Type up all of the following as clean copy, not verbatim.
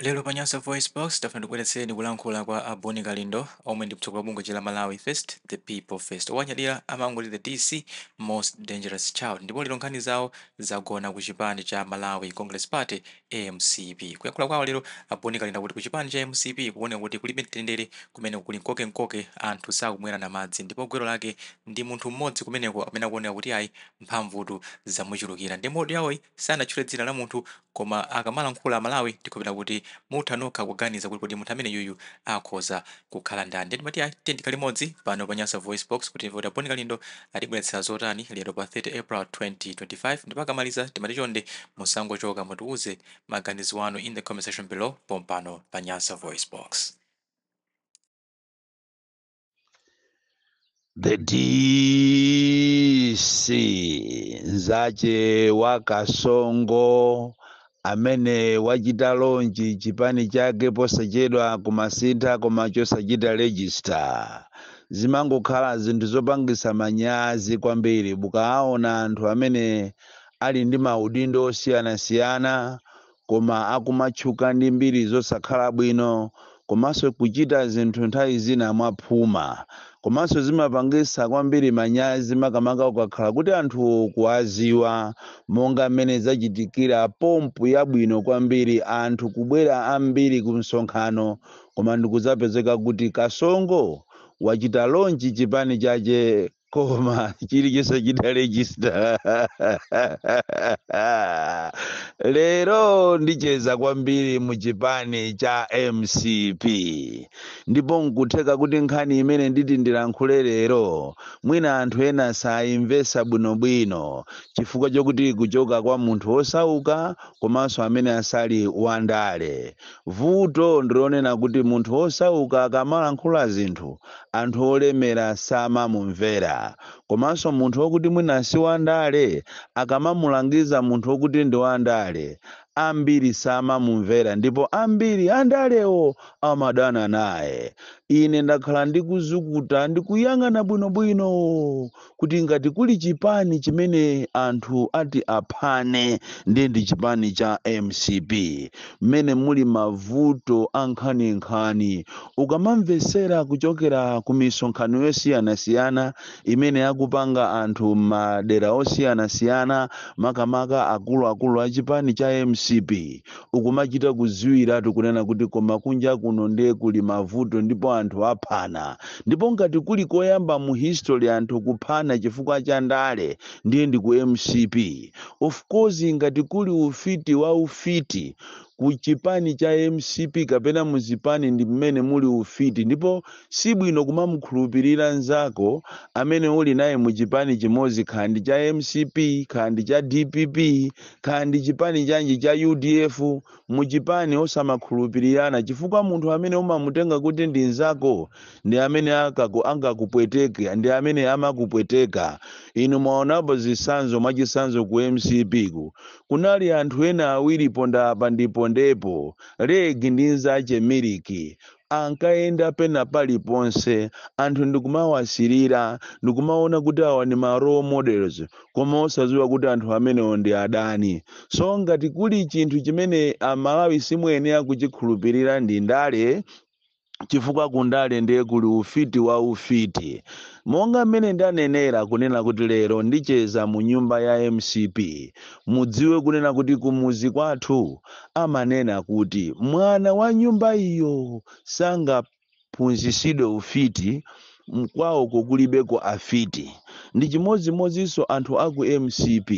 Lero pa Nyasa VoiceBox tafuna tikubweretsereni kulankhula kwa a Bon Kalindo omwe ndi mtsogoleri wa bungwe la Malawi First, The People First. Owanyadira amangoti the DC, Most Dangerous Child. Ndipo lero nkhani zawo zagona ku chipani cha Malawi Congress Party, MCP. Kuyankhula kwawo lero, a Bon Kalindo akuti ku chipani cha MCP kuoneka kuti kulibe mtendere, kumene kuli mkokenkoke, anthu sakumwerana madzi, ndipo gwero lake ndi munthu mmodzi kumeneko amene akuoneka kuti ayi, mphamvutu zamuchulukira. Ndi mu audio yawoyi sanatchule dzina la munthu, koma akamalankhula, Amalawi, ndikhulupirira kuti mutha nokha kuganiza kuti kodi munthu amene yuyu akhoza kukhala ndani. Ndiye timati ayi, tiye tikhale limodzi pano pa Nyasa Voice Box kuti timve kuti a Bon Kalindo atibweretsera zotani lero pa 30 April 2025. Ndipo akamaliza timati chonde musangochoka, mutiuze maganizo anu in the comment section below pompano pa Nyasa Voice Box. The DC, nzache wa Kasongo amene wachita launch chipani chake posachedwa kumasintha koma chosachita register. Zimangokhala zinthu zopangisa manyazi kwambiri mukaona anthu amene ali ndi maudindo osiyanasiyana koma akumatchuka ndi mbiri zosakhala bwino komanso kuchita zinthu nthawi zina mwaphuma. Komanso zimapangisa kwambiri manyazi makamaka ukakhala kuti anthuwo ukuwaziwa, monga mmene zachitikira pompu yabwino kwambiri, anthu kubwera ambiri ku msonkhano, koma ndikuzapezeka kuti Kasongo wachita launch chipani chache koma chili chosachita register. Lero ndicheza kwambiri mu chipani cha MCP, ndipo nkutheka kuti nkhani imene nditi ndilankhule lero mwina anthu ena sayimvesa bwinobwino chifukwa chokuti kuchoka kwa munthu wosauka komanso amene asali wandale. Vuto ndilonena kuti munthu wosauka akamalankhula zinthu, anthu olemera samamumvera. Komanso munthu wokuti mwina si wandale akamamulangiza munthu wokuti ndi wandale, ambiri samamumvera ndipo ambiri andalewo amadana naye. Ine ndakhala ndikuzukuta, ndikuyang'ana bwinobwino kuti ngati kuli chipani chimene anthu ati aphane, ndiye ndi chipani cha MCP, mmene muli mavuto ankhaninkhani. Ukamamvesera kuchokera ku misonkhano yosiyanasiyana imene akupanga anthu m'madera osiyanasiyana, makamaka akuluakulu a chipani cha MCP, ukumachita kudziwiratu kunena kuti koma kunja kuno ndiye kuli mavuto ndipo anthu aphana. Ndipo ngati kuli koyamba mu history anthu kuphana chifukwa cha ndale, ndiye ndi ku MCP. Of course, ngati kuli ufiti wa ufiti ku chipani cha MCP kapena muzipani, ndi mmene muli ufiti. Ndipo sibwino kumamukhulupirira nzako amene uli naye mu chipani chimodzi, kaya ndi cha MCP, kaya ndi cha DPP, kaya ndi chipani chanji cha UDF. Muchipani osamakhulupirirana, chifukwa munthu amene umamutenga kuti ndi nzako ndi amene angakupweteke, ndi amene amakupweteka. Inu mwaonapo zitsanzo. Mwachitsanzo, ku MCP ku kunali anthu ena awiri, ponda apa ndi pondepo, Regi ndi nzache Miliki. Ankayenda pena paliponse, anthu ndikumawasirira, ndikumaona kuti awa ndi ma role models, koma osadziwa kuti anthu amenewo ndi adani. So ngati kuli chinthu chimene Amalawi simuyenera kuchikhulupirira ndi ndale, chifukwa kundale ndiye kuli ufiti wa ufiti. Monga mmene ndanenera kunena kuti lero ndicheza mu nyumba ya MCP, mudziwe kunena kuti kumuzi kwathu amanena kuti mwana wa nyumba iyo sangaphunzitsidwe ufiti, mkwawoko kulibeko afiti. Ndi chimodzimodzinso anthu aku MCP,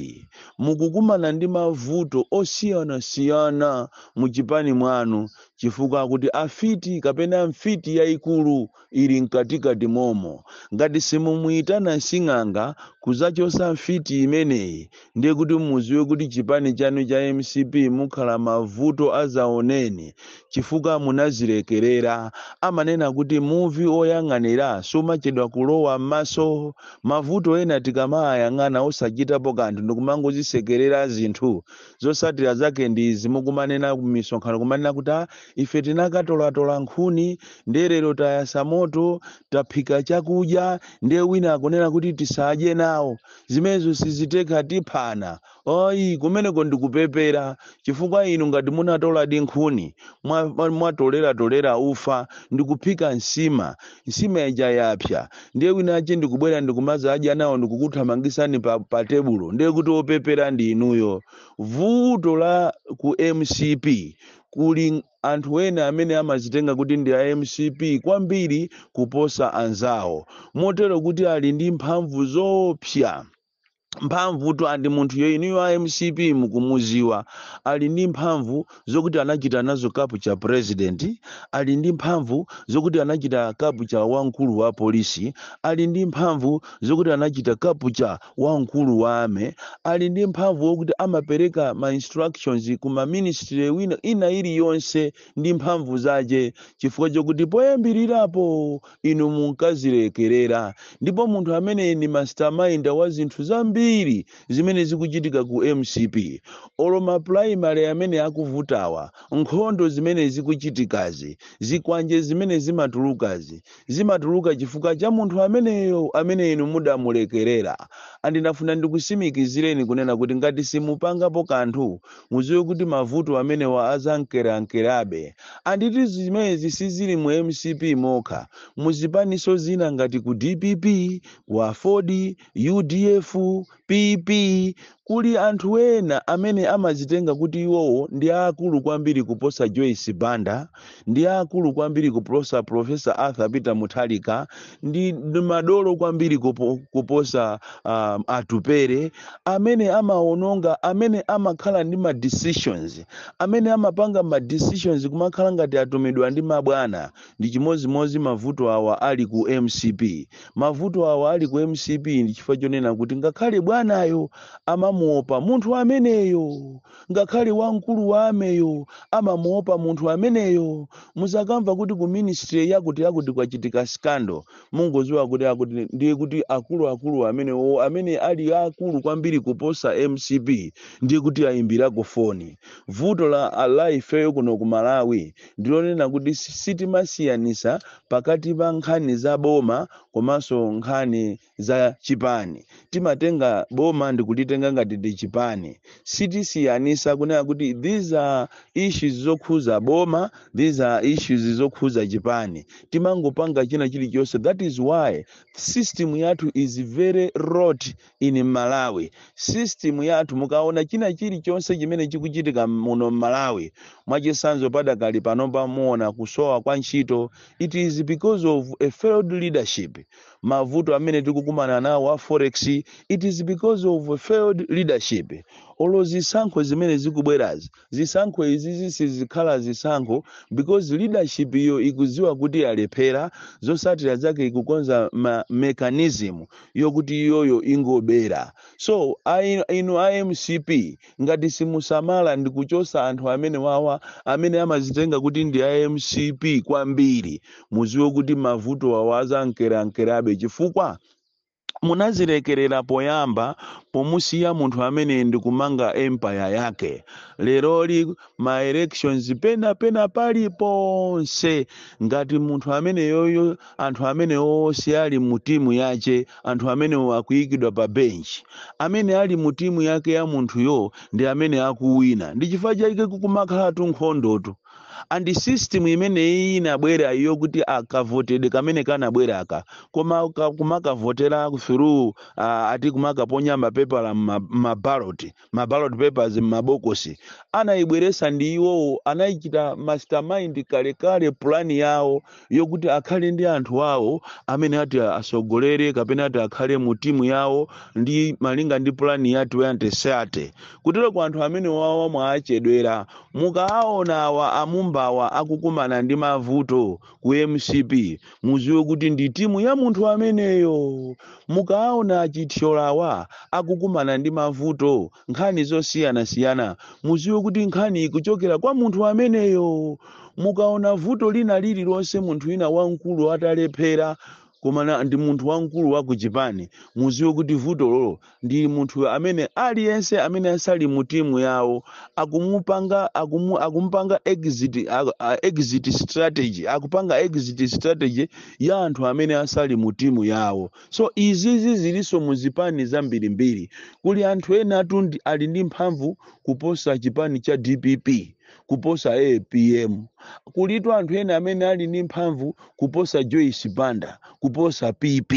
mukukumana ndi mavuto osiyanasiyana muchipani mwanu chifukwa kuti afiti kapena mfiti yayikulu ili mkatikati momo. Ngati simumuyitana sing'anga kuzachosa mfiti imeneyi, ndiye kuti muziwe kuti chipani chanu cha MCP mukhala mavuto azaoneni, chifukwa munazilekerera. Amanena kuti muvi oyang'anira sumachedwa kulowa m'maso. Mavuto ena tikamayang'ana osachitapo kanthu ndikumangozisekerera zinthu, zotsatira zake ndi izi mukumanena kumisonkhano, kumanena kuti, "Ah, ife tinakatolatola nkhuni, ndiye lero tayasa moto, taphika chakudya, ndiye wina akunena kuti tisadye nawo. Zimenezo siziteka, tiphana." Ayi, kumeneko ndikupepera, chifukwa inu ngati munatoladi nkhuni, mwatoleratolera ufa ndikuphika nsima, nsima ija yapsa, ndiye wina ache ndikubwera ndikumaza adya nawo ndikukuthamangisani pa tebulo, ndiye kuti opepera ndi inuyo. Vuto la ku MCP, kuli anthu ena amene amazitenga kuti ndi a MCP kwambiri kuposa anzawo, motero kuti ali ndi mphamvu zopsa, mphamvu andi munthu yo inuyo a MCP mukumuziwa. Ali ndi mphamvu zokuti anachita nazo capture president, ali ndi mphamvu zokuti anachita capture wamkulu wa polisi, ali ndi mphamvu zokuti anachita capture wamkulu wa army, ali ndi mphamvu wokuti amapereka ma instructions kuma ministry wina ina iliyonse ndi mphamvu zace, chifukwa chokuti poyambirirapo inu munkazilekerera. Ndipo munthu amene ni mastermind wa zinthu zambiri zimene zikuchitika ku MCP, olo ma primary amene akuvutawa, nkhondo zimene zikuchitikazi, zikwanje zimene zimatulukazi, zimatuluka chifukwa cha munthu ameneyo amene inu mudamulekerera. Andinafuna ndikusimikizireni kunena kuti ngati simupangapo kanthu, muziwe kuti mavuto amenewa azankerankerabe. Anditi zimenezi sizili mu MCP mokha, muzipaniso zina ngati ku DPP, ku AFORD, UDF, PP, kuli anthu ena amene amazitenga kuti iwowo ndi akulu kwambiri kuposa Joyce Banda, ndi akulu kwambiri kuposa Professor Arthur Peter Mutharika, ndi madolo kwambiri kuposa Atupere, amene amaononga, amene amakhala ndi ma decisions, amene amapanga ma decisions kumakhala ngati atumidwa ndi mabwana. Ndi chimozimozi mavuto awa ali ku MCP. Mavuto awa ali ku MCP ndi chifukwa chonena kuti ngakhale bwanayo amamuopa munthu ameneyo, ngakhale wamkulu wa army yo amamuopa munthu ameneyo. Musakamva kuti ku ministry yakuti yakuti kwachitika scandal, mungoziwa kuti akuti ndiye kuti akuluakulu amenewo amene ali akulu kwambiri kuposa MCP ndiye kuti ayimbirako foni. Vuto la ifeyo kuno ku Malawi ndilonena kuti sitimasiyanisa pakati pa nkhani za boma komanso nkhani za chipani. Timatenga boma ndikulitenga ngati ndi chipani. Sitisiyanisa kunena kuti these are issues zokhuza boma, these are issues zokhuza chipani. Timangopanga china chilichonse. That is why system yathu is very rot in Malawi. System yathu, mukaona china chilichonse chimene chikuchitika muno Malawi, mwachisanzo padakali panopa muona kusowa kwa ntchito, it is because of a failed leadership. Mavuto amene tikukumana nawo a forex, it is because of a failed leadership. Olo zisankho zimene zikubwerazi, zisankho izi sizikhala zisankho because leadership iyo ikuziwa kuti yalephera. Zosatira zake ikukonza ma mechanism yokuti iyoyo ingobera. So inu a MCP, ngati simusamala ndi kuchosa anthu amene wawa amene amazitenga kuti ndi a MCP kwambiri, muziwe kuti mavuto awa azankerankerabe, chifukwa munazilekerera poyamba pomusiya munthu amene ndikumanga empire yake. Leroli ma elections pena pena paliponse, ngati munthu ameneyoyo, anthu amenewo si ali mu timu yace, anthu amenewo akuyikidwa pa bench. Amene ali mu timu yake ya munthuyo ndi amene akuwina. Ndi chifukwa chake kukumakhalatu nkhondotu. And system imeneyi inabwera iyo kuti akavotedwe kamene kanabwera aka koma kumakavotera through ati kumakaponya mapepala ma ballot papers m'mabokosi, anayibweresa ndi iwowo. Anayichita mastermind kalekale plan yawo yokuti akhale ndi anthu awo amene ati asogolere kapena ati akhale mu timu yawo, ndi malinga ndi plan ya 2030. Kutero ku anthu amene wawa mwachedwera. Mukaona awa amumbawa akukumana ndi mavuto ku MCP, muziwe kuti ndi timu ya munthu ameneyo. Mukaona achithyolawa akukumana ndi mavuto, nkhani zosiyanasiyana, muziwe kuti nkhani ikuchokera kwa munthu ameneyo. Mukaona vuto lina lililonse, munthu wina wamkulu atalephera Koma ndi munthu wamkulu wa ku chipani. Muziwe kuti vuto lolo ndi munthu amene aliyense amene asali mu timu yawo akumupanga exit strategy, akupanga exit strategy ya anthu amene asali mu timu yawo. So izizi zilinso mu zipani zambirimbiri. Kuli anthu ena atu ali ndi mphamvu kuposa chipani cha DPP, kuposa APM. Kulitu anthu ena amene ali ndi mphamvu kuposa Joyce Banda, kuposa PP.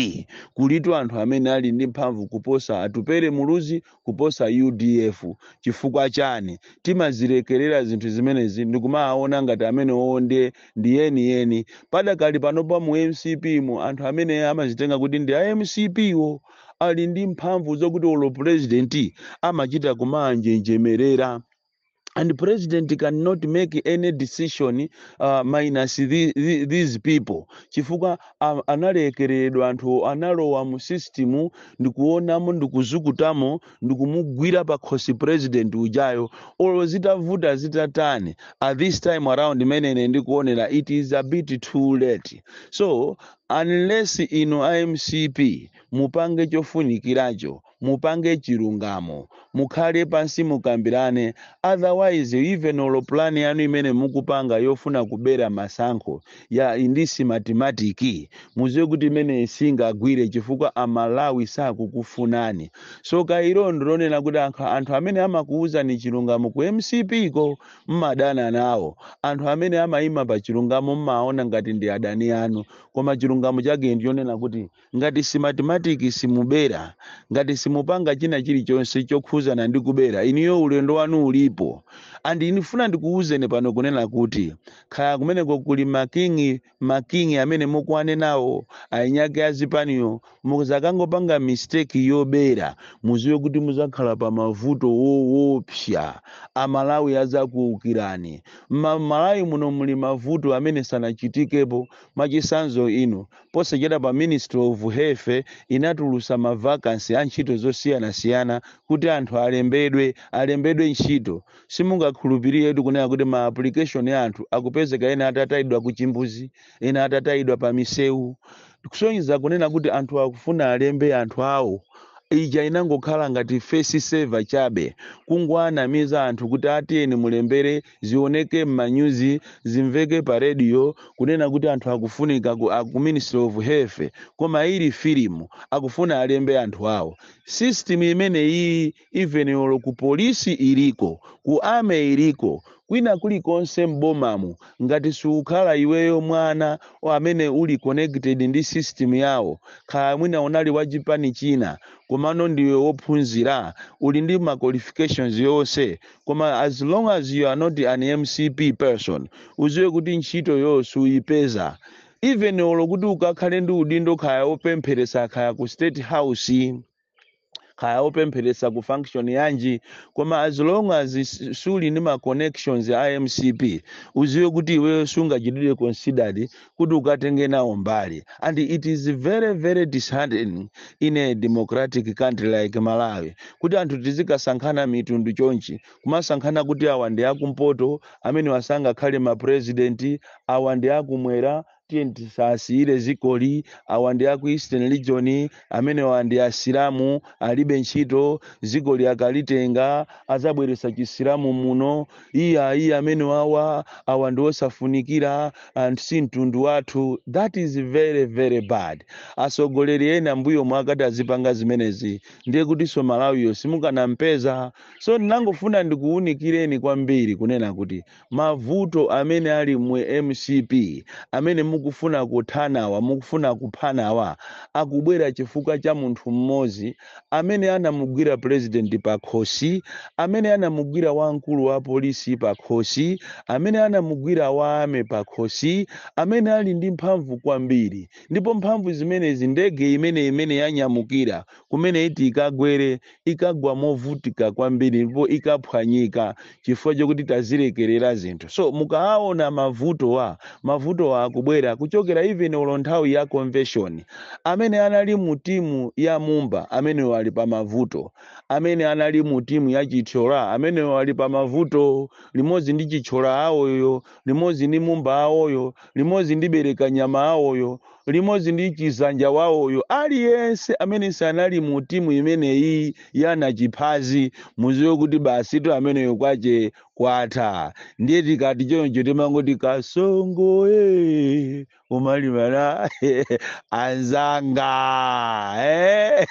Kulitu anthu amene ali ndi mphamvu kuposa Atupere Muluzi, kuposa UDF. Chifukwa chani timazilekerera zinthu zimenezi ndikumaona ngati amene onde ndi yeniyeni? Padakali panopa mu MCP mu, anthu amene amazitenga kuti ndi a MCP wo ali ndi mphamvu zokuti olo president amachita kumanjenjemerera, and president cannot make any decision minus these people, chifukwa analekeredwa. Anthu analowa mu system ndikuonamo, ndikuzukutamo, ndikumugwira pakhosi president ujayo, olo zitavuta zitatani. At this time around, imene ine ndikuonera, it is a bit too late. So unless ino iMCP mupange chofunikiracho, mupange chilungamo, mukhale pansi mukambirane, otherwise even olo plan yanu imene mukupanga yofuna kubera masankho ya ndi Smartmatic, muziwe kuti imene singagwire, chifukwa Amalawi sakukufunani. So kairo ndilonena kuti anthu amene amakuwuzani chilungamo ku MCP ko mmadana nawo. Anthu amene amayima pa chilungamo mmaona ngati ndi adani anu. Koma chilungamo chake ndionena kuti ngati Smartmatic simubera, ngati simupanga china chilichonse chokhuzana ndi kubera, iniyo ulendo wanu ulipo. And ndifuna ndikuwuzeni pano kunena kuti khaya kumeneko kuli makingi, makingi amene mukuwane nawo ainyake azipaniyo, muzakangopanga mistake yobera, muziwe kuti muzakhala pa mavuto woopsa. Amalawi azakuukirani. Malawi muno muli mavuto amene sanachitikepo. Machisanzo ino posachedwa pa Ministry of Health inatulusa ma vacancy a ntchito zosiyanasiyana kuti anthu alembedwe ntchito. Simungakhulupirire kunena kuti ma application ya anthu akupezeka ena atatayidwa ku chimbuzi, ena atatayidwa pa misewu, kusonyeza kunena kuti anthu akufuna alembe anthu awo. Ija inangokhala ngati face saver chabe, kungwanamiza anthu kuti atiyeni mulembere, zioneke m'manyuzi, zimveke pa radio kunena kuti anthu akufunika ku Ministry of Health, koma ili filimu, akufuna alembe anthu awo. System imene iyi even olo ku polisi iliko, ku army iliko, kwina kulikonse m'bomamu. Ngati sukhala iweyo mwana amene uli connected ndi system yawo, kaya mwina unali wachipani china, komano ndiwe wophunzira, uli ndi ma qualifications yonse, koma as long as you are not an MCP person, uziwe kuti ntchito yo suyipeza. Even olo kuti ukakhale ndi udindo, kaya wopempheresa, kaya ku State House, kaya wopempheresa ku function yanji, koma as long as suli ndi ma connections a MCP, uziwe kuti iweyo sungachitidwe considered kuti ukatenge nawo mbali. And it is very very disheartening in a democratic country like Malawi kuti anthu tizikasankhana mitundu chonchi, kumasankhana kuti awa ndi akumpoto, amene wasangakhale ma president, awa ndi akumwera, tiye tisasiyire zikoli, awa ndi aku Eastern Region, amenewa ndi Asilamu, alibe ntchito, zikoli akalitenga azabweretsa Chisilamu muno, iya iya, amene wawa awa ndi osafunikira, anthu si mtundu wathu. That is very very bad. Atsogoleri ena mbuyo mwakati azipanga zimenezi, ndiye kutinso Malawiyo simukanampeza. So ndinangofuna ndikuwunikireni kwambiri kunena kuti mavuto amene ali mu MCP, amene mukufuna kuthanawa, mukufuna kuphanawa, akubwera chifukwa cha munthu mmodzi amene anamugwira president pakhosi, amene anamugwira wamkulu wa polisi pakhosi, amene anamugwira wa army pakhosi, amene ali ndi mphamvu kwambiri. Ndipo mphamvu zimenezi, ndege imene yanyamukira kumene iti ikagwere, ikagwa movutika kwambiri ndipo ikaphwanyika, chifukwa chokuti tazilekerera zinthu. So mukaona mavutowa akubwera. akubwera kuchokera even olo nthawi ya convention. Amene anali mu timu ya Mumba, amenewo ali pa mavuto. Amene anali mu timu ya Chithyola, amenewo ali pa mavuto, limodzi ndi Chithyola awoyo, limodzi ndi Mumba awoyo, limodzi ndi Berekanyama awoyo, limodzi ndi Chizanja wawoyo. Aliyense amene sanali mu timu imeneyi yana chiphazi, muziwe kuti basi tu ameneyo kwache kwatha. Ndiye tikati choncho timangoti kasongo e umalimana anzanga, eh?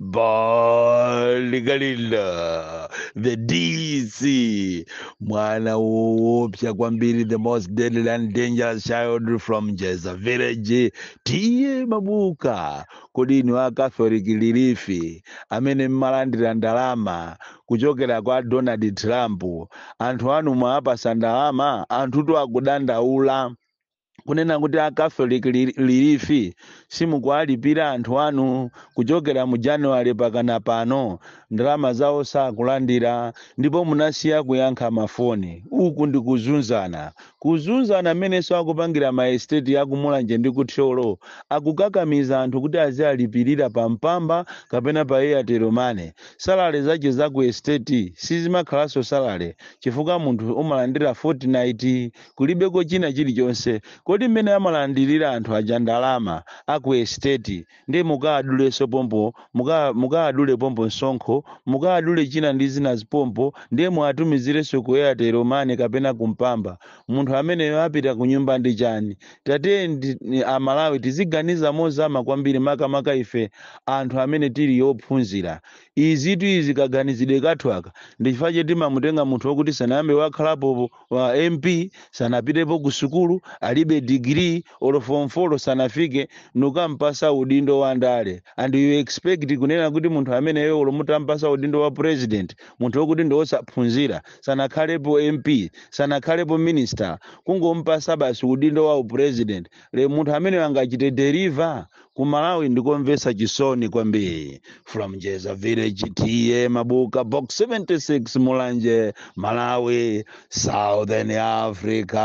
Bon Kalindo, the DC, mwana woopsa kwambiri, the most deadly and dangerous child from Jeza village, T/A Mabuka. Kodi inu a Catholic Relief amene mmalandira ndalama kuchokera kwa Donald Trump, anthu anu mwapasa ndalama? Anthutu akudandaula kunena kuti a Catholic Relief simukuwalipira anthu anu kuchokera mu January pakana pano, ndalama zawo sakulandira, ndipo munasiya kuyankha mafoni. Uku ndi kuzunzana, kuzunzana mmenenso akupangira ma estate akumulanje ndi kuthyolo, akukakamiza anthu kuti aziyalipirira pa Mpamba kapena pa Airtel Money. Salary zache za ku estate sizimakhalanso salary, chifukwa munthu umalandira fortnight, kulibeko china chilichonse. Kodi mmene amalandirira anthu aja ndalama aku estate, ndi mukadulenso pompo, mukaadule pompo msonkho, mukaadule china ndi zina zipompo, ndiye muatumizirenso ku Airtel Money kapena kumpamba, munthu ameneyo apita ku nyumba ndi chani? Tate Amalawi tiziganiza mozama kwambiri, makamaka ife anthu amene tili ophunzira. Izitu izi kaganizidwe kathu aka ndi chifukwa choti timamutenga munthu wokuti sanayambe wakhalapo wa MP, sanapitepo ku sukulu, alibe degree, olo form 4 sanafike, nukampasa udindo wa ndale, and you expect kunena kuti munthu ameneyo olo mutampasa udindo wa president, munthu wokuti ndi wosaphunzira, sanakhalepo MP, sanakhalepo minister, kungompasa basi udindo wa upresident le, munthu ameneyo angachite deliver ku Malawi? Ndikomvetsa chisoni kwambiri. From Jeza village, T/A Mabuka, Box 76, Mulanje, Malawi, Southern Africa.